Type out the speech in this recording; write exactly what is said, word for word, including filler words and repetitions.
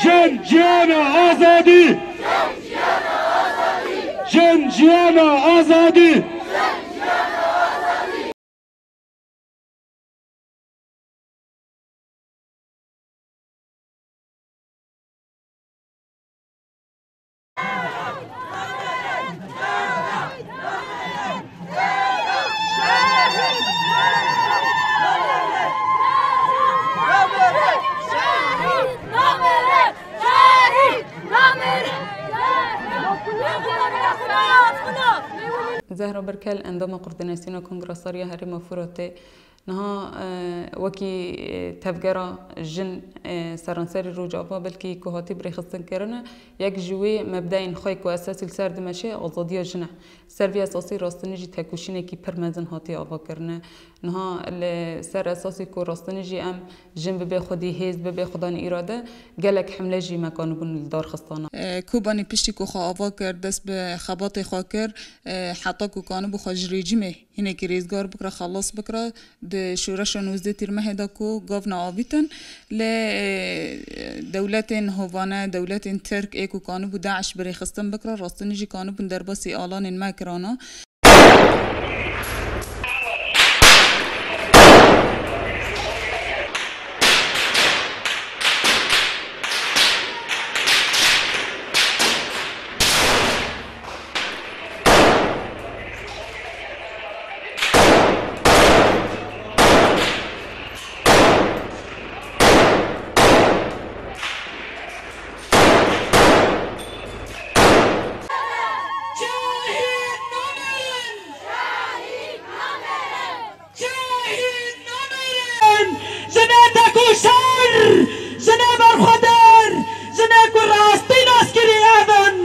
Jin, jiyana, azadî! Jin, jiyana, azadî! Zehra Birkel, endama Koordînasyona Kongra Sariya Herêma Furatê. Niha, e, wekî, e, tevgera jin, e, seranserî Rojava belkî ku hatî birêxistin kirine, yek ji wê mebdeyên xwe ku esasî li ser dimeşe azadiya jin e. Ser vî esasî rastînî jî tekoşînekî pir mezin hatiye avakirine. Niha li ser esasî ku rastînî jî em jin bibê xwedî hêz, bibê xwedan îrade, gelek hemle jî me kanibûn li dar xistana. E, Kobanî piştî ku xwe ava kir, dest bi xebatê xwe kir, e, heta ku kanibû xwe ji rejîmê hinekî rêzgar bikira, xelas bikira, di şoreşa nozdeh Tîrmehê de ku gavna avîtin, lê, e, dewletên hovane, dewletên Tirk ê ku kanibû DAIŞ birêxistin bikira, rastînî jî kanibûn derbasî alanên me kirana. Şehîd namerin! Şehîd namerin! Şehîd namerin! Jinê tekoşer, jinê berxwedar, jinê ku rastî nas kirî ev in.